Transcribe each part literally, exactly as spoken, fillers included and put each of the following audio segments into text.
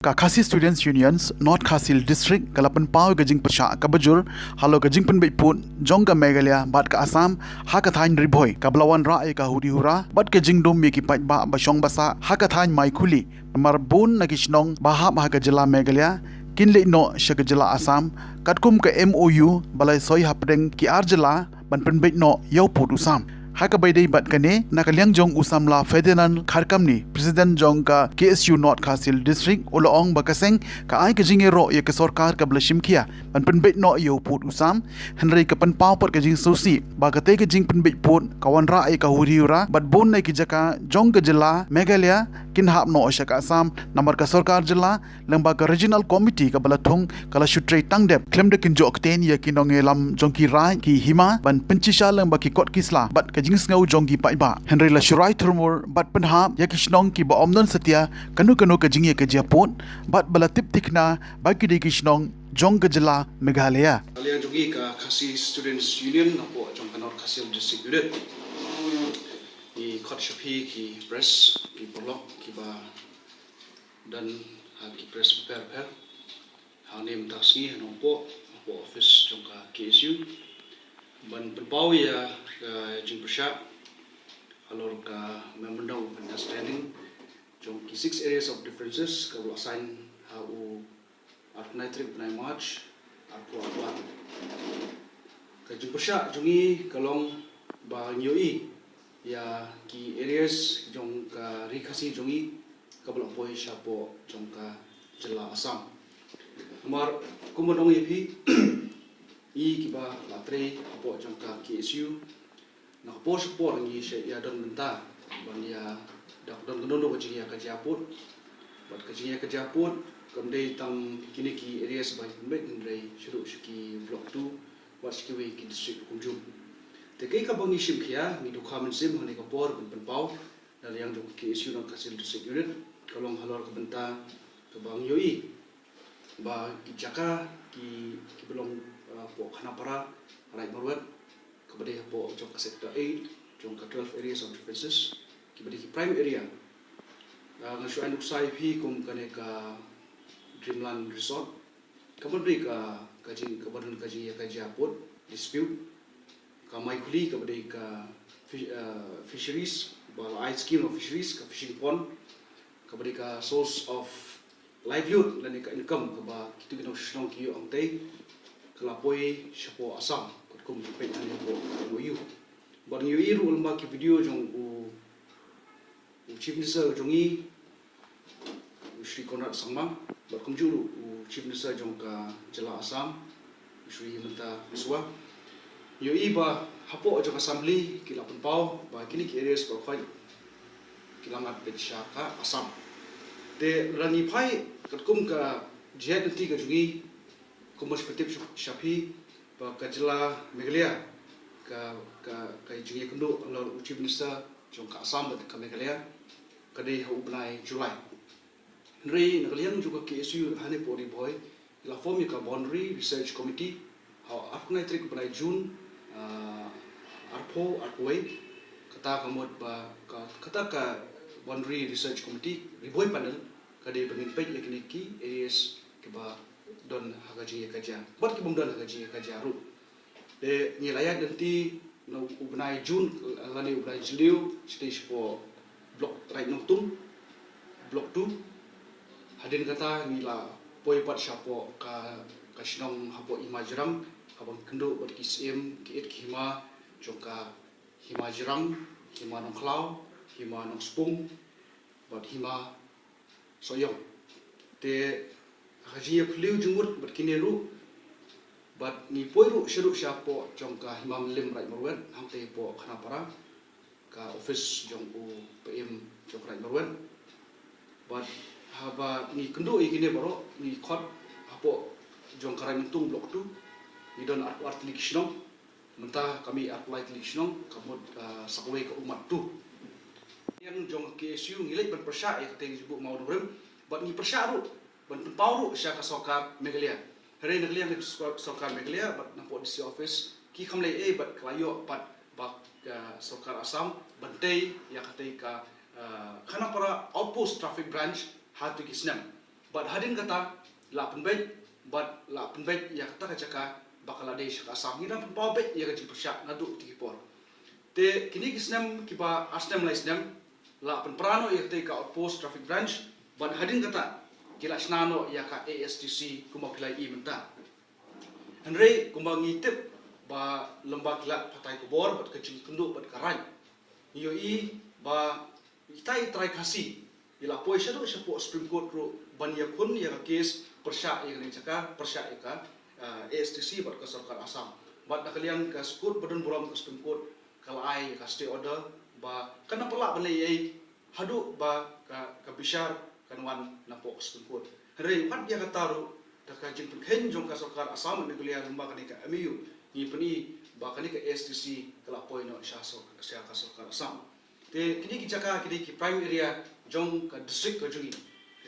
Ka Khasi Students Union North Khasi Hills District ka la pynpaw ka jingpyrshah kaba jur halor ka jingpynbeit pud jong ka Meghalaya bad ka Assam ha ka thaiñ Ri Bhoi, kaba la wanrah ïa ka huri hura bad ka jingdum ïa ki paidbah ba shong ba sah ha ka thaiñ Maikhuli, namar bun na ki shnong ba hap ha ka jylla Meghalaya kin leit noh sha ka jylla Assam, katkum ka M O U ba la soi hapdeng ki ar jylla ban pynbeit noh ïa u pud u sam. Ha kaba ïadei bad kane, na ka liang jong u samla Ferdinand Kharkamni, President jong ka K S U North Khasi Hills District, u la ong ba ka seng ka ai ka jingïaroh ïa ka sorkar kaba la shim khia ban pynbeit noh ïa u pud u sam, hynrei ka pynpaw pat ka jingsngewsih ba katei ka jingpynbeit pud ka wanrah ïa ka huri hura bad bun na ki jaka jong ka jylla Meghalaya kin hap noh sha ka Assam, namar ka sorkar jylla lyngba ka Regional Committee kaba la thung ka la shu trei tang dep khlem da kynjoh ktien ïa ki nongïalam jong ki raid ki hima ban pynshisha lyngba ki kot ki sla bad ka jingsngew jong ki paidbah. Hynrei la shu rai thurmur bad pynhap ïa ki shnong kiba ym don satia kano kano ka jingïakajia pud bad ba la tip thikna ba ki dei ki shnong jong ka jylla Meghalaya. Ka liang jong ngi ka Khasi Students Union hapoh jong ka North Khasi Hills District Unit, ngi khot sha phi ki press, ki paralok kiba don ha ki press bapher bapher hangne mynta ka sngi ha Nongpoh, hapoh office jong ka K S U, ban pynpaw ïa ka jingpyrshah halor ka Memorandum of Understanding jong ki six areas of differences kaba la sign ha u arphew nine tarik bnai March, arphew arphew ar. Ka jingpyrshah jong ngi ka long ba ngi ïohi ïa ki areas jong ka Ri Khasi jong ngi kaba la poi shapoh jong ka jylla Assam. Namar kumba ong ïa phi, ngi kiba la trei hapoh jong ka K S U, na ka por sha ka por ngi shait ïa don bynta ban ïa, da ka don kano kano ka jingïakajia pud. Bad ka jingïakajia pud kam dei tang kine ki areas ba ngi pynbeit, hynrei sha ruh sha ki block two bad sha kiwei ki district kumjuh. Te kaei kaba ngi shim khia, ngi dukha mynsiem ha kane ka por ban pynpaw na liang jong ka K S U North Khasi Hills District Unit, ka long halor ka bynta kaba ngi ïohi ba ki jaka ki, kiba long, uh, hapoh Khanapara, Raid Marwet, kaba dei hapoh jong ka Sector eight jong ka twelve Areas of Differences, kiba dei ki prime area. Uh, nga shu ai nuksa ïa phi kum kane ka Dreamland Resort, kaba dei ka, ka jing, kaba don ka jingïakajia pud, dispute. Ka Maikhuli kaba dei ka fi-, uh, fisheries, ba la ai scheme of fisheries, ka fishing pond, kaba dei ka source of livelihood lane ka income kaba kito ki nongshong shnong ki ïoh hangtei, ka la poi shapoh Assam katkum ki peit hangne hapoh M O U. Bad ngi ïohi ruh lyngba ki video jong u, u Chief Minister jong ngi, u Shri Conrad Sangma, bad kumjuh ruh u Chief Minister jong ka jylla Assam, u Shri Himanta Biswa. Ngi ïohi ba hapoh jong ka Assembly ki la pynpaw ba kine ki areas baroh khoit ki la mad beit sha ka Assam. Te lada ngi phai katkum ka jingïaid lynti ka jong ngi, kumba shu pyntip sha, sha phi ba ka jylla Meghalaya, ka, ka, ka jingïakynduh halor u Chief Minister jong ka Assam bad ka Meghalaya ka dei ha u bnai July. Hynrei na ka liang jong ka K S U hangne hapoh Ri Bhoi, la form ïa ka Boundary Research Committee ha arphew nine tarik bnai June, ah, arphew arphew wei. Kata ka mut ba ka, kata ka Boundary Research Committee, Ri Bhoi Panel, ka dei ban ngin peit ïa kine ki areas kiba don ha ka jingïakajia bad ki bym don ha ka jingïakajia ruh. Te ngi la ïaid lynti na u bnai June lane u bnai Jylliew, shatei shapoh Block Raid Nongtung, Block two. Hadien kata ngi la poi pat shapoh ka, ka shnong hapoh Hima Jyrang, haba ngi kynduh bad ki syiem, ki ïit ki hima jong ka Hima Jyrang, Hima Nongkhlaw, Hima Nongspung bad Hima Sohiong. Te ha ka jingïaphylliew jingmut bad kine ruh, bad ngi poi ruh sha ruh shapoh jong ka Hima Mylliem Raid Marwet, hangtei hapoh Khanapara, ka office jong u P M jong Raid Marwet. Bad haba ngi kynduh ïa kine baroh, ngi khot hapoh jong ka Raid Nongtung Block two, ngi don arphew ar tylli ki shnong. Mynta ka mih arphew lai tylli ki shnong, ka mut, ah, sa kawei ka ummat tu. Liang jong ka K S U ngi leit ban pyrshah ïa katei ka jingbuh mawnongrim, bad ngi pyrshah ruh ban pynpaw ruh sha ka sorkar Meghalaya. Hynrei na ka liang ka sor-, sorkar Meghalaya bad napoh D C office ki kham leh ei, bad ka la ïoh pat ba ka sorkar Assam ban tei ïa katei ka, ah, Khanapara Outpost Traffic Branch ha kito ki snem. Bad hadien kata la pynbeit, bad la pynbeit ïa kata ka jaka ba ka la dei sha ka Assam. Ngi dang pynpaw beit ïa ka jingpyrshah naduh kito ki por. Te kine ki snem kiba ar snem lai snem la pynpra noh ïa kata ka outpost traffic branch, bad hadien kata ki la shna noh ïa ka A S T C kumba phi la ïohi mynta. Hynrei kumba ngi tip ba lem bad ki lad pathai khubor bad ka jingkynduh bad ka raid, ngi ïohi ba kita i trai Khasi i la poi shaduh shapoh Supreme Court ruh ban ïakhun ïa ka kes pyrshah ïa kane ka jaka, pyrshah ïa ka, ah, A S T C bad ka sorkar Assam. Bad na ka liang ka court ba don burom ka Supreme Court ka la ai ka stay order ba kan ym pat lah ban leh ei ei haduh ba ka, ka bishar kan wan napoh ka Supreme Court. Hynrei wat ïa kata ruh, da ka jingpynkheiñ jong ka sorkar Assam bad Meghalaya lyngba kane ka M O U, ngi pyni ba kane ka A S T C ka la poi noh sha sor-, sha ka sorkar Assam. Te kine ki jaka ki dei ki prime area jong ka district ka jong ngi.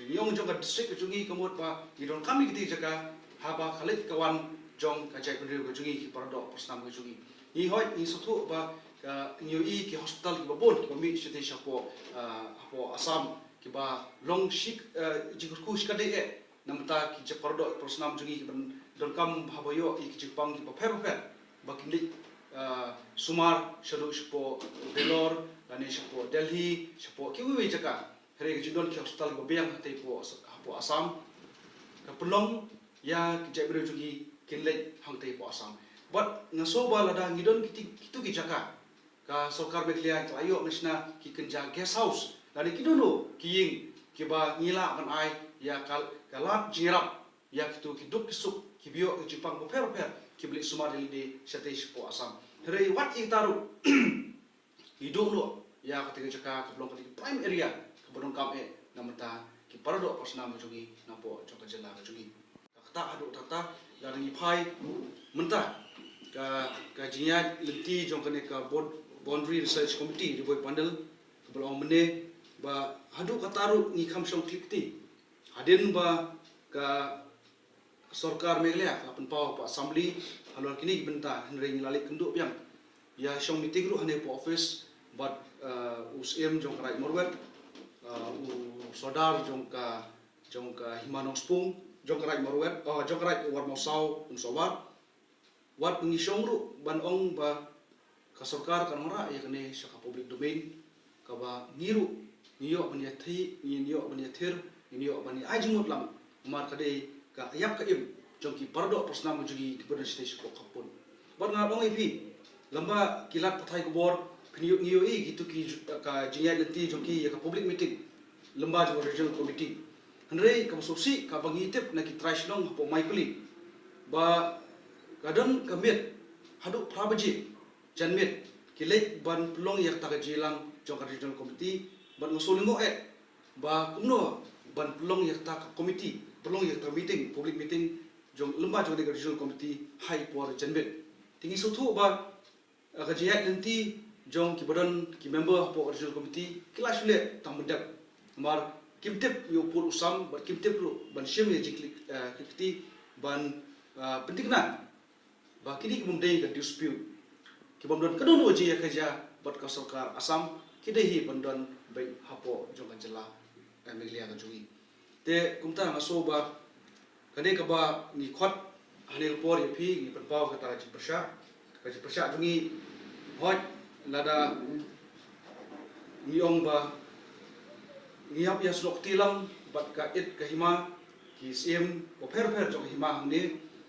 Ngi ong jong ka district ka jong ngi ka mut ba ngi donkam ïa kine ki jaka haba ka leit ka wan jong ka jaitbynriew ka jong ngi, ki paradoh parasnam ka jong ngi. Ngi hoi, ngi sngewthuh ba ka, ngi ïohi ki hospital kiba bun kiba mih shatei shapoh, ah, hapoh Assam kiba long shi, ah, jingkyrkhu shikatdei eh na bynta ki jait paradoh parasnam jong ngi kiba donkam haba ïoh ïa ki jingpang kiba pher bapher ba kin leit, ah, sumar shaduh shapoh Vellore lane shapoh Delhi, shapoh kiwei kiwei jaka. Hynrei ka jingdon ki hospital kiba biang hangtei hapoh, hapoh Assam ka pynlong ïa ki jaitbynriew jong ngi kin leit hangtei hapoh Assam. Bad nga sngew ba lada ngi don kiti, kito ki jaka, ka sorkar Meghalaya ka la ïoh ban shna ki kynja guest house lane kino kino ki ïing kiba ngi lah ban ai ïa ka, ka lad jingïarap ïa kito ki duk ki suk kiba ïoh ki jingpang bapher bapher kiba leit sumar ïalade shatei shapoh Assam. Hynrei wat ïa kata ruh, ngi duh noh ïa kata ka jaka kaba long kata ka prime area kaba donkam eh na bynta ki paradoh parasnam jong ngi napoh jong ka jylla ka jong ngi. Kata haduh katta, lada ngi phai mynta ka, ka jingïaid lynti jong kane ka Bound-, Boundary Research Committee, Ri-Bhoi Pandal, kaba la ong mynne ba haduh katta ruh ngi kham shong khlem kti. Hadien ba ka sorkar Meghalaya ka la pynpaw hapoh Assembly halor kine ki bynta, hynrei ngi la leit kynduh biang. Ïa shong meeting ruh hangne hapoh office bad, eh, u Syiem jong ka Raid Marwet, eh, u Sordar jong ka, jong ka Hima Nongspung, jong ka Raid Marwet, eh, jong ka Raid War Mawsaw, Umsawar. Wat ngi shong ruh ban ong ba ka sorkar kan wanrah ïa kane sha ka public domain, kaba ngi ruh ngi ïoh ban ïathir, ngi ïoh ban ïathir, ngi ïoh ban ïa ai jingmut lang. Namar ka dei ka ïap ka im jong ki paradoh parasnam jong ngi kiba don shatei shapoh khappud. Bad nga ong ïa phi, lem bad ki lad pathai khubor, phin ïoh, ngi ïohi kito ki ju-, ka jingïaid lynti jong ki ïa ka public meeting lem bad jong ka regional committee. Hynrei kaba sngewsih kaba ngi tip na ki trai shnong hapoh Maikhuli ba ka don ka miet haduh phra baje janmiet ki leit ban pynlong ïa kata ka jingïalang jong ka regional committee, bad nga sngew lyngngoh eh ba kumno ban pynlong ïa kata ka committee, pynlong ïa kata ka meeting, public meeting jong lem bad jong ka regional committee ha i por janmiet. Te ngi sngewthuh ba, eh, ka jingïaid lynti jong kiba don ki member hapoh ka regional committee ki la shu leh tang ban dep. Namar kim tip ïa u pud u sam bad kim tip ruh ban shim ïa jingkit, eh, kit kti ban, eh, pynthikna ba kine ki bym dei ka dispute, ki bym don kano kano ka jingïakajia bad ka sorkar Assam, ki dei hi ban don beit hapoh jong ka jylla, eh, Meghalaya ka jong ngi. Te kumta nga sngew ba kane kaba ngi khot hangne ka por ïa phi, ngi pynpaw kata ka jingpyrshah, ka jingpyrshah jong ngi. Hooid, lada ngi ong ba ngi hap ïa snoh kti lang bad ka it ka hima ki syiem bapher bapher jong ka hima hangne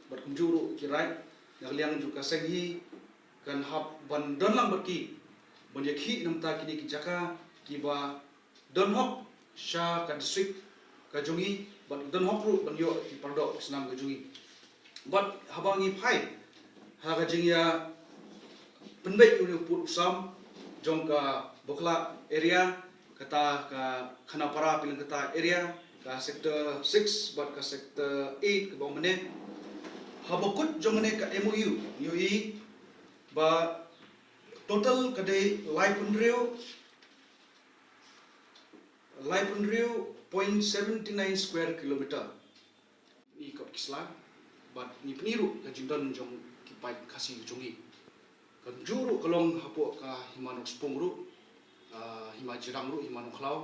bad kumjuh ruh ki raid na ka liang jong ka seng hi, kan hap ban don lang bad ki ban ïakhih na bynta kine ki jaka kiba don hok sha ka district ka jong ngi bad don hok ruh ban ïoh ki paradoh parasnam ka jong ngi. Bad haba ngi phai ha ka jingïapynbeit une u pud u sam jong ka Bokhla area, kata ka Khanapara Pylliangkata area, ka sector six bad ka sector eight kaba ong mynne, haba kut jong kane ka M O U ngi ïohi ba total ka dei laiphew hynriew, laiphew hynriew point seven nine square kilometer. Ngi kop ki sla bad ngi pyni ruh ka jingdon jong ki paid Khasi ka jong ngi. Kumjuh ruh ka long hapoh ka Hima Nongspung ruh, ah, Hima Jirang ruh, Hima Nongkhlaw.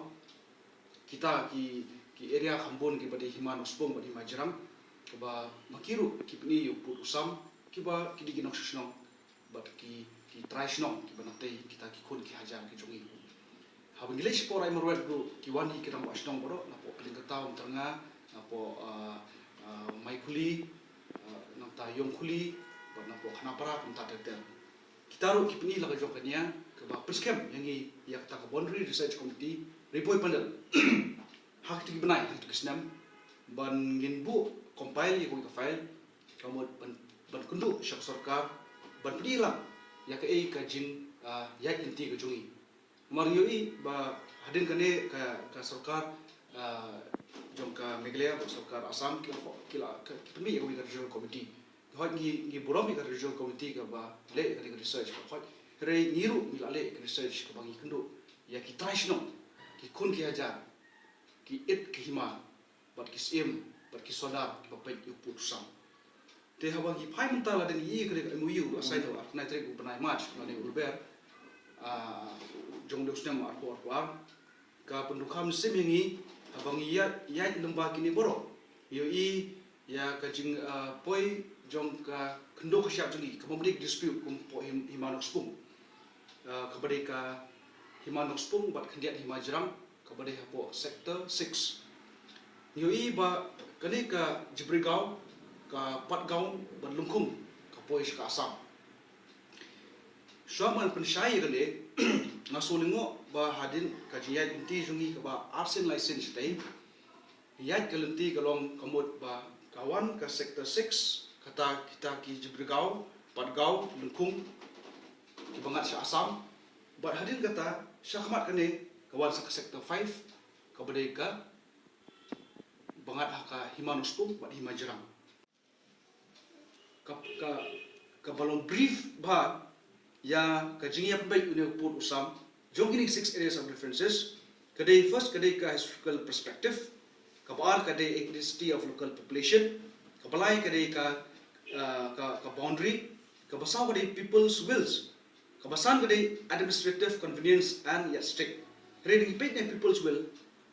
Kita ki, Ki area kham bun kiba dei Hima Nongspung bad Hima Jyrang, kaba ma ki ruh ki pyni ïa u pud u sam, kiba ki dei ki nongshong shnong bad ki, ki trai shnong kiba nangtei kita ki khun ki hajar ki jong ngi. Haba ngi leit shapoh Raid Marwet ruh ki wan hi ki rangbah shnong baroh, napoh Pylliang Kataw, Umtyrnga, napoh, ah, ah, Maikhuli, ah, nangta Ïongkhuli bad napoh Khanapara kumta ter ter. Kita ruh ki pyni la ka jong ka nia kaba pynskhem ïa ngi ïa kata ka Boundary Research Committee, Ri Bhoi Pandal. Ha kito ki bnai, ha kito ki snem, ban ngin buh compile ïa kawei ka file, ka mut ban, ban kynduh sha ka sorkar ban pyni lang ïa kaei ka jing, ah, ïaid lynti ka jong ngi. Namar ngi ïohi ba hadien kane ka, ka sorkar, ah, jong ka Meghalaya bad sorkar Assam ki la, ki la, ki pynmih ïa kawei ka regional committee. Hooid, ngi, ngi burom ïa ka regional committee kaba leh ïa kane ka research, hooid, hynrei ngi ruh ngi la leh ïa ka research kaba ngi kynduh ïa ki trai shnong, ki khun ki hajar, ki it ki hima, bad ki syiem, bad ki sordar kiba peit ïa u pud u sam. Te haba ngi phai mynta, la dang ïohi ïa ka M O U ruh la sign ha ka arphew khyndai tarik u bnai March, lane u Lber, ah, jong u snem arphew arphew ar. Ka pyndonkam mynsiem ïa ngi haba ngi ïaid, ïaid lyngba kine baroh, ïohi ïa ka jing, ah, poi jong ka khyndew ka shyiap jong ngi kaba bym dei ka dispute kum hapoh Him-, Hima Nongspung. Ah, kaba dei ka Hima Nongspung bad khyndiat Hima Jyrang, kaba dei hapoh Sector six. Ngi ïohi ba kane ka Jibrgaon, ka Patgaon bad Lyngkhung ka poi sha ka Assam. Shuwa ban pynshai ïa kane, nga shu lyngngoh ba hadien ka jingïaid lynti jong ngi kaba arsien laisien shatei, ïaid ka lynti ka long ka mut ba ka wan ka Sector six, kata kita ki Jibrgaon, Patgaon, Lyngkhung, kiba ngat sha Assam. Bad hadien kata, sha khmat kane, ka wan sa ka Sector five, kaba dei kaba ngat ha ka Hima Nongspung bad Hima Jyrang. Ka, ka, kaba long brief bha ïa ka jingïapynbeit une u pud u sam jong kine six areas of references. Ka dei first, ka dei ka historical perspective. Kaba ar, ka dei ethnicity of local population. Kaba lai, ka dei ka, ah, ka, ka boundary. Kaba saw, ka dei people's wills. Kaba san, ka dei administrative convenience and yardstick. Hynrei ngi peit ne people's will,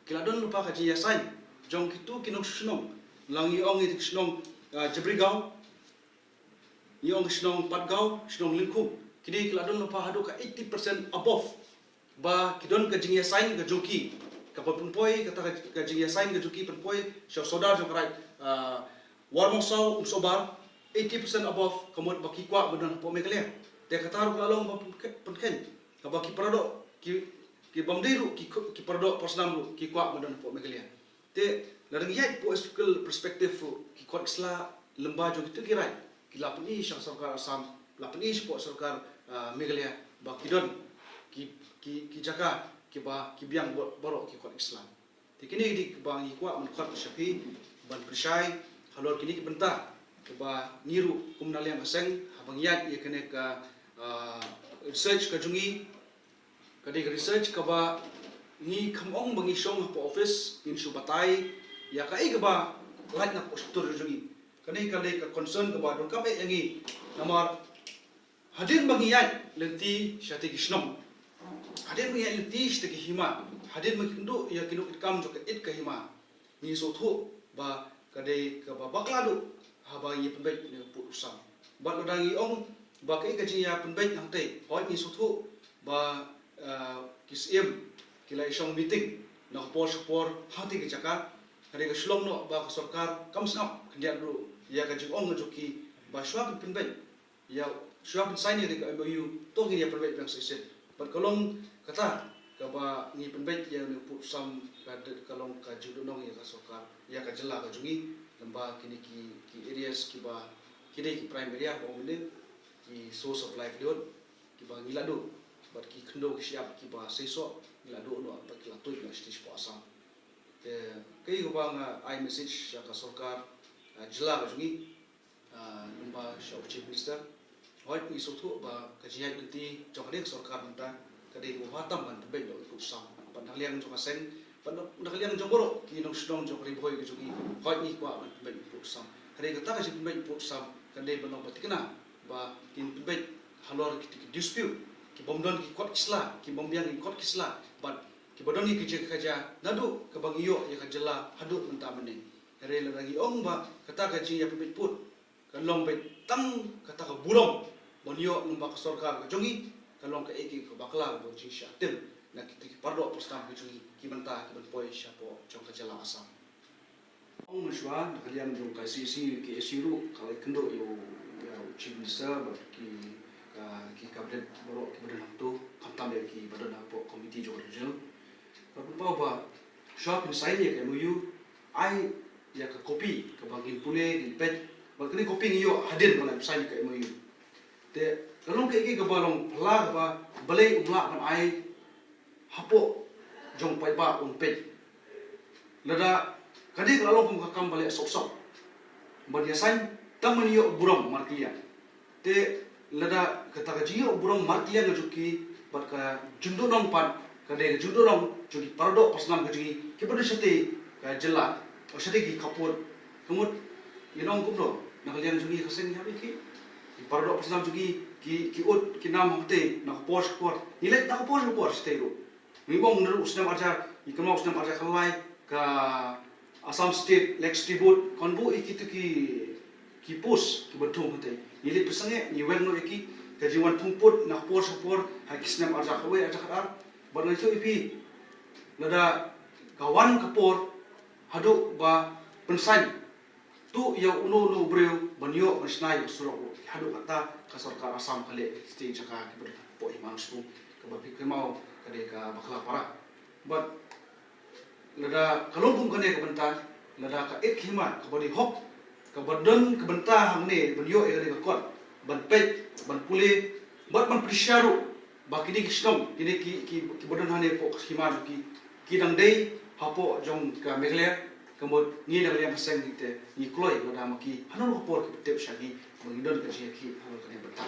ki la don lypa ka jingïasain jong kito ki nongshong shnong. Lada ngi ong ïa ki shnong, ah, Jibrgaon, ngi ong shnong Patgaon, shnong Lyngkhung, kine ki la don lypa haduh ka eighty percent above. Ba ki don ka jingïasain ka jong ki, kaba pynpoi kata ka, ka jingïasain ka jong ki pynpoi sha u sordar jong ka Raid, ah, Warmawsaw Umsohbar, eighty percent above, ka mut ba ki kwah ban don hapoh Meghalaya. Te kata ruh ka la long ba pynke-, pynkheiñ, kaba ki paradoh, ki, ki bym dei ruh, ki, ki paradoh parsnam ruh ki kwah ban don hapoh Meghalaya. Te lada ngi ïaid hapoh historical perspective ruh, ki khot ki sla lyngba jong kito ki raid ki la pyni sha sorkar Assam, la pyni shapoh sorkar, ah, Meghalaya, ba ki don ki, ki, ki jaka kiba ki biang ba-, baroh ki khot ki sla. Te kine ki dei kiba ngi kwah ban khot sha phi ban pynshai halor kine ki bynta kiba ngi ruh kum na liang ka seng, haba ngi ïaid ïa kane ka, ah, research ka jong ngi, ka dei ka research kaba ngi kham ong ba ngi shong hapoh office ngin shu batai ïa kaei kaba lait na poh sector jong ngi. Kane ka dei ka concern kaba donkam eh ïa ngi. Namar hadien ba ngi ïaid lynti shatei ki shnong, hadien ba ngi ïaid lynti shatei ki hima, hadien ba ngi kynduh ïa ki nongkitkam jong ka it ka hima, ngi sngewthuh ba ka dei kaba bakla duh haba ngi pynbeit ïa une u pud u sam. Bad lada ngi ong ba kaei ka jingïapynbeit hangtei, hooid, ngi sngewthuh ba, ah, ki syiem ki la ïashong meeting na ka por sha ka por hangtei ka jaka. Ka dei ka shlong noh ba ka sorkar kam sngap khyndiat ruh ïa ka jingong ka jong ki ba shuwa ban pynbeit, ïa, shuwa ban sign ïa ka M O U, to ngin ïa pynbeit biang shisien. Bad ka long kata kaba ngi pynbeit ïa une u pud u sam, ka dei, ka long ka jingduhnong ïa ka sorkar, ïa ka jylla ka jong ngi, lyngba kine ki, ki areas kiba ki dei ki prime area ba ong mynne, ki source of livelihood kiba ngi la duh, bad ki khyndew ki shyiap kiba seisoh ngi la duh noh bad ki la tuid noh shatei shapoh Assam. Te kaei kaba nga ai message sha ka sorkar, ah, jylla ka jong ngi, ah, lyngba sha u Chief Minister. Hooid, ngi sngewthuh ba ka jingïaid lynti jong kane ka sorkar mynta ka dei kaba bha tam ban pynbeit ïa u pud u sam. Bad na ka liang jong ka seng, bad na ka liang jong baroh ki nongshong shnong jong ka Ri Bhoi ka jong ngi, hooid, ngi kwah ban pynbeit ïa u pud u sam. Hynrei kata ka jingpynbeit ïa u pud u sam kan dei ban long ba thikna ba kin pynbeit halor kito ki dispute, ki bym don ki kot ki sla, ki bym biang ki kot ki sla, bad Kiba don ïa ki jingkhaja naduh kaba ngi ïoh ïa ka jylla haduh mynta mynne. Hynrei lada ngi ong ba kata ka jingïapynbeit pud ka long beit tang kata ka burom ban ïoh lyngba ka sorkar ka jong ngi, ka long kaei kaei ka bakla bad jingshah tim na kita ki paralok parasnam ka jong ngi ki bynta ki ban poi shapoh jong ka jylla Assam. Ong mynshuwa na ka liang jong ka C C, ka C C ruh ka la ïakynduh ïa u, ïa u Chief Minister bad ki, ka, ki cabinet baroh kiba don hangto, khamtam ïa kiba don hapoh committee jong ka regional. Ka pynpaw ba shuwa phin sign ïa ka M O U, ai ïa ka copy kaba ngin pule, ngin peit, bad kane copy ngi ïoh hadien ba la phin sign ïa ka M O U. Te ka long kaei kaei kaba long phylla kaba Blei um lah ban ai hapoh jong paidbah un peit. Lada ka dei ka la long kum ka kam ba leh sop sop ban ïa sign, tang ban ïoh burom markylliang. Te lada kata ka jingïoh burom markylliang ka jong ki bad ka jingduhnong pat ka dei ka jingduhnong jong ki paralok parasnam ka jong ngi kiba don shatei ka jylla, o shatei ki khappud. Ka mut ngi ong kumno, na ka liang jong ngi ka seng ngi hap ïa ki, ki paralok parasnam jong ngi ki, ki ud ki nam hangtei na ka por sha ka por. Ngi leit na ka por sha ka por shatei ruh. Ngi ong naduh u snem arhajar, ngi kynmaw u snem arhajar khatlai, ka Assam State Electricity Board kan buh ïa kito ki, ki post kiba thung hangtei. Ngi leit pynsangeh, ngi weng noh ïa ki, ka jingwan thung pud na ka por sha ka por ha ki snem arhajar khatwei arhajar khatar. Bad nga ïathuh ïa phi, lada ka wan ka por haduh ba pynsign, tuh ïa uno uno u briew ban ïoh ban shna ïa ka surok ruh, haduh katta ka sorkar Assam ka leh shatei jaka kiba don hapoh hima Nongshkung, kaba phi kynmaw ka dei ka Bakla Para. Bad lada ka long kum kane ka bynta, lada ka ïeit ka hima kaba dei hok, kaba don ka bynta hangne ban ïoh ïa kane ka kot, ban peit, ban pule, bad ban pyrshah ruh ba kine ki shnong, kine ki, ki, kiba don hangne hapoh ka hima jong ki, ki dang dei hapoh jong ka Meghalaya. Ka mut ngi na ka liang ka seng ngi te ngi kloi lada ma ki, hano ka por ki pyntip sha ngi ba ngi don ka jingïakhih halor kane ka bynta.